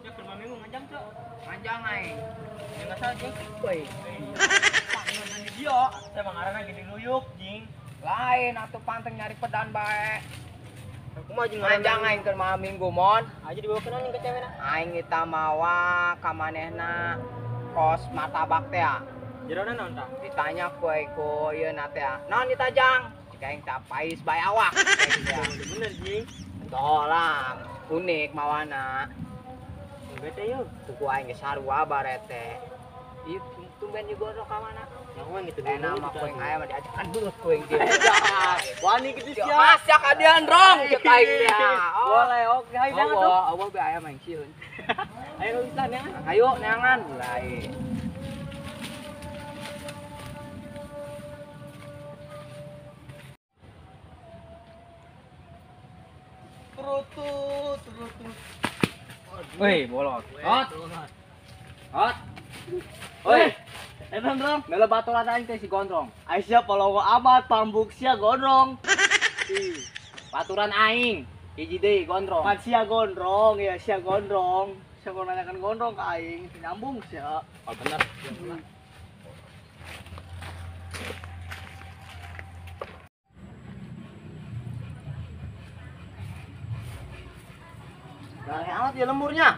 Ya keur minggu nganjang cok. Nganjang aing. Ya enggak salah jing. Woi. Pangeun di dieu. Teh mangarana gede luyuk jing. Lain atuh panteng nyari pedan bae. Kumaha jeung nganjang aing keur malam minggu mon. Aja dibawa ke naon ke cewena? Aing eta mawa ka manehna kos martabak teh. Jerona naon tah? Ditanya ku aing ku ieu na teh. Naon ditajang? Cik aing tah pais bae awak. Bener jing. Tolong, unik mawana. Bete yuk. Kuku aing geus sarua barete. Ieu tumben juga ka mana? Nyawa gitu. Enak mah kuing aya mah diajakan belut kuing dia. Wani kitu sia. Mas ya kadian rong cek aing teh. Boleh oke hayu jangan tuh. Eueuh be aya mah sieun. Ayo bisa neangan. Ayo neangan lain. Terutut, terutut. Woi, bolot. Hot. Hot. Woi. Gondrong. Mele baturan aing teh si Gondrong. Ai sia pologo amat pambuk sia Gondrong. Baturan aing. Hiji deui Gondrong. Pan sia Gondrong, ya sia Gondrong. Sia mau nanyakan Gondrong ka aing, nyambung sia. Oh bener. Garing amat ya lemurnya.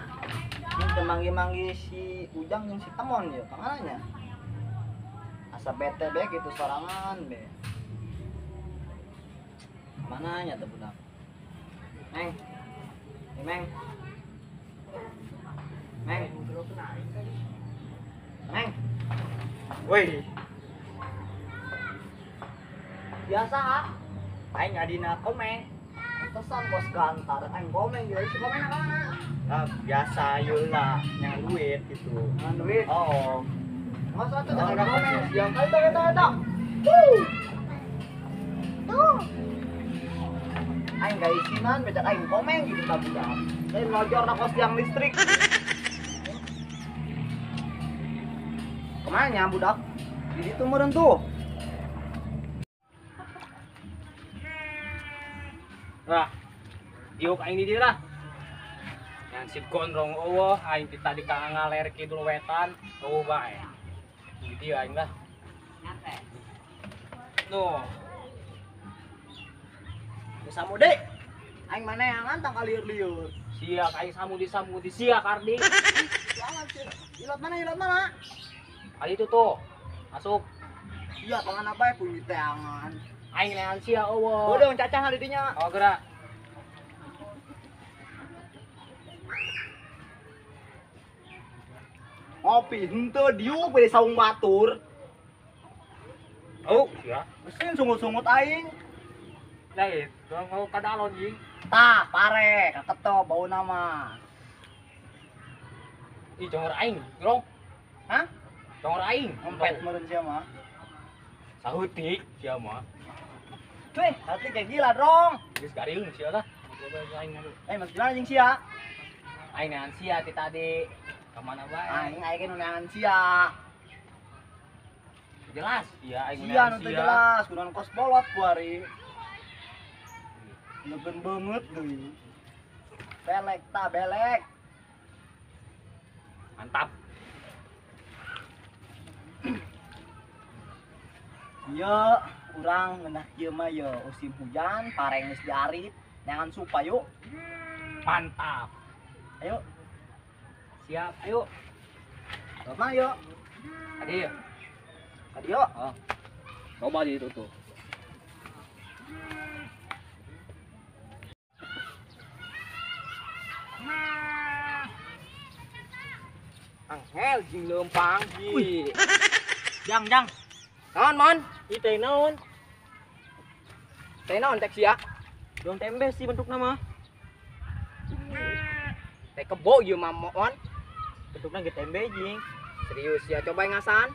Ini manggi-manggi si Ujang yang si Temon ya, pangalannya. Asa bete be gitu sorangan be. Mananya tuh budak? Meng. Meng. Meng. Meng. Woi. Biasa ha? Aing ngadina komeng. Pantesan bos gantar, aing komeng gitu, si komeng apa mana? Ah, biasa yeula, yang duit gitu. Yang duit? Oh. Masa tuh jangan komeng, yang kali tuh eta. Tuh. Aing gak isinan, becak aing komeng gitu ta budak. Lain ngojor na kos tiang listrik. Kemana nya budak? Di ditu meureun tuh. Lah, diuk aing di dieu lah. Yang si Gondrong eueuh, aing ti tadi ka ngaler kidul wetan, eueuh bae. Di dieu aing lah. Tuh. Samude. Aing maneangan tang kalieur-lieur. Sia aing samudi-samudi sia kardi. Ilot mana ilot mana? Kali itu tuh. Masuk. Iya, pangan apa ya punya teangan. Aing neangan sia eueuh. Bodong cacah di dinya. Oh gerak. Ngopi henteu diuk we saung batur. Oh, sia. Mesin sungut-sungut aing. Lain, doang mau kadalon jing. Tah, pare, kaketo bau nama. Ih, congor aing, Grong. Hah? Congor aing. Ngempet meureun sia mah. Sahutik sia mah. Weh, hati kayak gila, Drong. Geus garing sia lah. Eh, mas gimana jeung sia? Aing neangan sia ti tadi. Ka mana bae? Aing aing nu neangan sia. Jelas, iya aing sia nu teu jelas, kunaon kos bolot kuari. Leben banget deui. Belek ta belek. Mantap. Yo, urang ngeunah kieu mah yo musim hujan, pareng geus diarit, neangan supa yuk. Mantap. Ayo. Siap, ayo. Mama yuk. Adi. Adi yuk. Oh. Coba di itu tuh. Angel jeung leumpang ji. Jang, jang. Naon, Mon? Ieu teh naon? Teh naon tek sia? Dong tembe sih bentukna mah. Teh kebo ieu mah, Mon. Bentukna ge tembe jing. Serius ya, coba ngasan.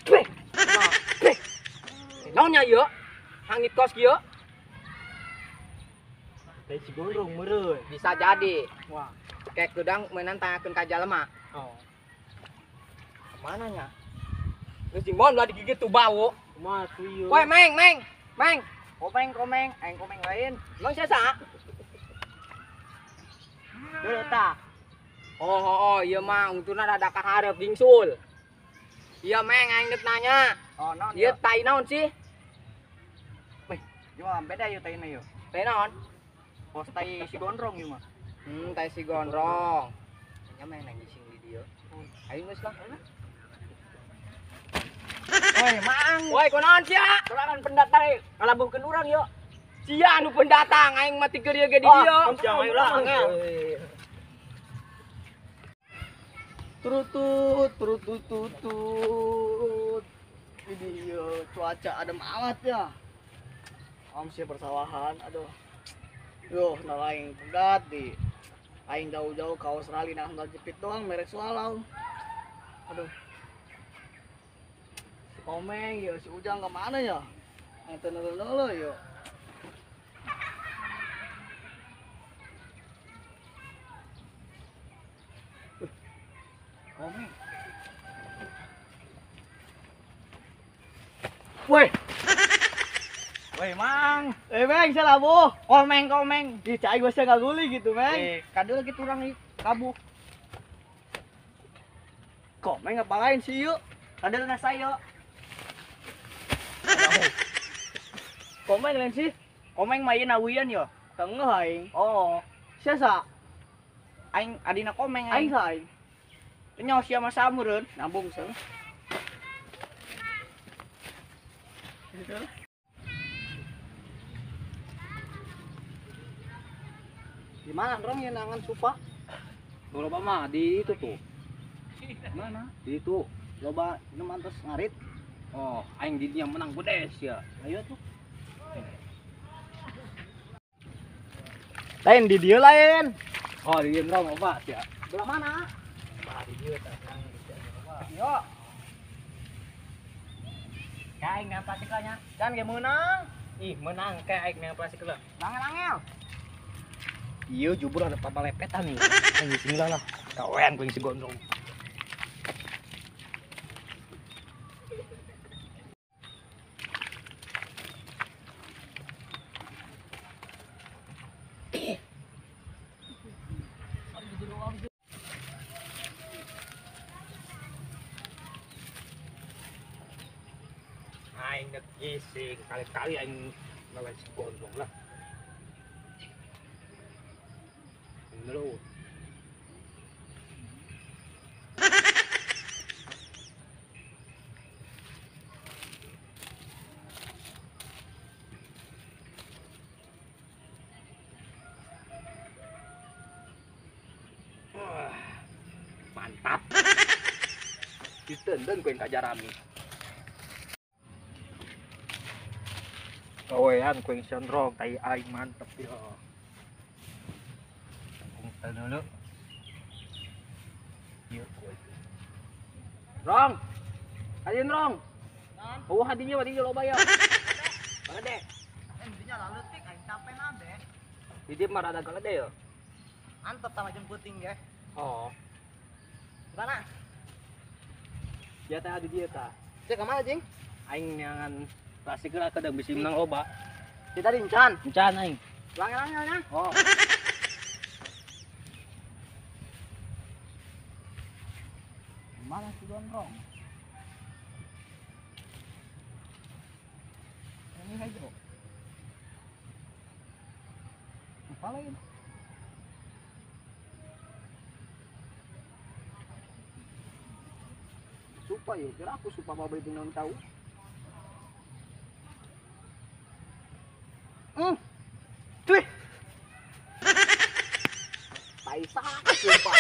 Beh. Beh. Naon nya ieu? Hangit kos kieu. Teh si Gondrong meureun. Bisa jadi. Wah. Kayak gedang meunang tanyakeun ka jalema. Oh. Kemana nya? Geus jeung mon ulah digigit tuh bau. Kumaha tuh ieu? Woi, Meng, Meng. Meng. Komeng, komeng, aing komeng lain. Emang sia saha? Dulu tah. Oh, ieu mah untuna rada ka hareup gingsul. Iya meng aing deuk nanya. Oh, naon? Ieu tai naon sih? Weh, ieu mah beda ieu taina ieu. Tai naon? Bos tai si gondrong ieu mah. Tai si gondrong. Nya meng nang gising di dieu. Ayo geus lah. Woi, mang. Woi, kunaon sia? Sorangan pendatang ngalabuhkeun urang ieu. Sia anu pendatang aing mah tiger ieu ge di dieu. Sia ayo lah angel. Turutut, turutut, tutut. Ini yo, cuaca adem amat ya. Om sih persawahan, aduh. Yo, nah aing pegat di. Aing jauh-jauh ke Australia nah sandal jepit doang merek Swallow. Aduh. Si Komeng yo, si Ujang kemana ya? Aing teu nelo yo. Komeng. Woi. Woi, Mang. Meng, salah bu. Komeng, komeng. Ih, cai gua sih ngaguli gitu, Meng. Kadul gitu urang ieu kabuh. Komeng ngapain sih yuk? Kadul na sayo. Komeng lain sih? Komeng mah ieu nawian yo. Tengah aing. Oh, siasa? Aing adina komeng aing. Aing sa aing. Nyawa sia mah samureun, nambung seuh. Di mana rong yang nangan supa? Loba mah di itu tuh. Mana? Di itu. Loba nu mantos ngarit. Oh, aing di dinya menang bedes ya. Ayo tuh. Lain di dieu lain. Oh, di dieu rong loba sia. Belah mana? Di dieu tah. Yo. Kayak aing nang plastik lah nya. Can ge meunang. Ih, meunang kayak aing nang plastik lah. Angel-angel. Iya, jubur ada papa lepetan nih. Aing sini lah. Kawean ku si gondrong. Aing ngegising kali-kali aing lawan si gondrong lah. Dulu. Wah, mantap. Ditenden ku yang kajarami. Kawean ku yang sondrong tai aing mantep ya. Dulu. Yuk, Rong. Ayo Rong. Oh, hadinya hadinya loba ya. Balede. Intinya lah leutik aing capek na deh. Di dieu mah rada galede ya. Antep tah jeung peuting ge. Oh. Gimana? Ya teh di dieu tah. Cek ka mana, Jing? Aing neangan plastik lah kadang bisi menang loba. Kita di encan. Encan aing. Langel-langel nya. Oh. Mana si gondrong? Ini hijau. Apa lain? Supa ya, kira aku supa mau beli non tahu. Cuy. Tai sakit sumpah.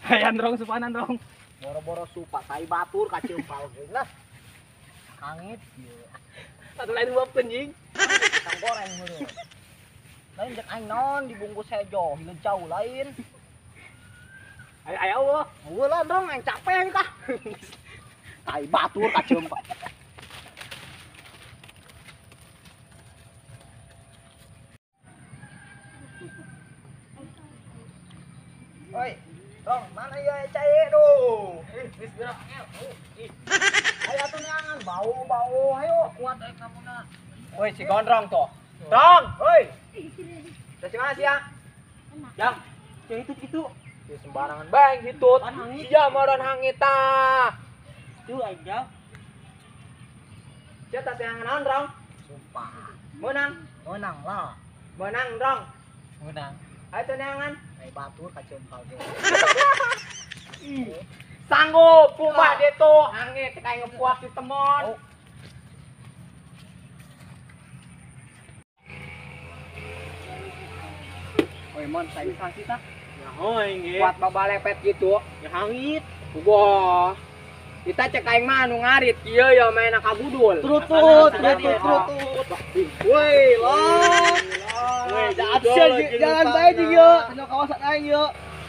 Hayan rong supanan rong. Boro-boro supa tai batur kaceumpal geus lah. Hangit ieu. Satu lain dua penjing. Kacang goreng meureun. Lain jeung aing naon dibungkus hejo, hileung jauh lain. Ayo ayo eueuh. Eueuh lah dong aing capek kah. Tai batur kaceumpal. Oi. Rong, mana ya cai do? Geus gerak. Ih. Ayo atuh neangan bau-bau ayo kuat aing kamuna. Woi si Gondrong tuh. Dong, woi. Dari mana sih ya? Jang, yang itu itu. Ya sembarangan bae hitut. Sia moron hangit tah. Itu aja. Sia tas yang naon, Rong? Sumpah. Menang. Menang lah. Menang, Rong. Menang. Ayo tuh neangan. Ai batur kacempal ge. Sanggup kumaha dia tuh hangit kayak ngepuas di temon. Oi mon, saya sanksi tah. Nyaho aing ge. Kuat babalepet gitu. Ya hangit. Wah. Kita cek aing mah anu ngarit kieu ya main kabudul. Trutut, trutut, trutut. Woi, lah. Woi, jalan bae jeung ieu, anu kawasan aing ieu.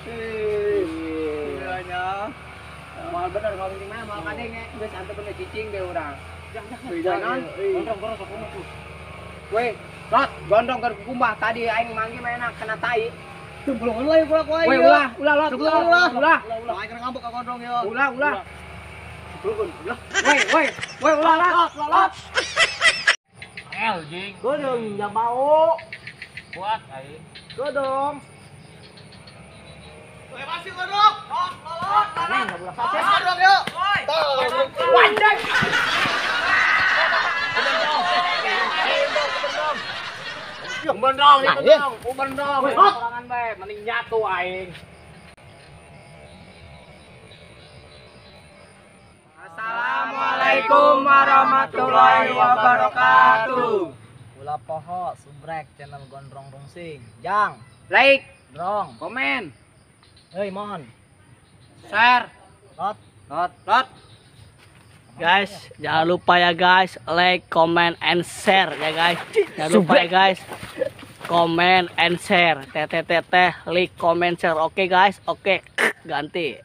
Iya nya. Moal bener moal penting mah moal kadenge geus antep bener cicing deh urang. Jangan. Gondrong gondrong sok tuh. Woi, lot gondrong keur kukumbah tadi aing manggih mainna kena tai. Teu bolongan lah ieu ku aing. Woi, ulah, ulah lot. Ulah, ulah. Ulah aing keur ngambek ka gondrong ieu. Ulah, ulah. Woi, woi, woi, ulah lot, ulah lot. El jing. Godong ya bau. Kuat aing. Godong. Woi, masih gondrong. Lot, lot. Neng, ulah sase. Gondrong ieu. Wajah. Bendong, bendong, bendong. Sorangan bae, mending nyatu aing. Assalamualaikum warahmatullahi wabarakatuh. Ulah poho subrek channel Gondrong Rungsing. Jang, like, drong, komen, hei mon, share, lot, lot, lot. Guys, jangan lupa ya guys, like, comment, and share ya guys. Jangan lupa ya guys, comment and share. TTTT, like, comment, share. Oke guys, oke, ganti.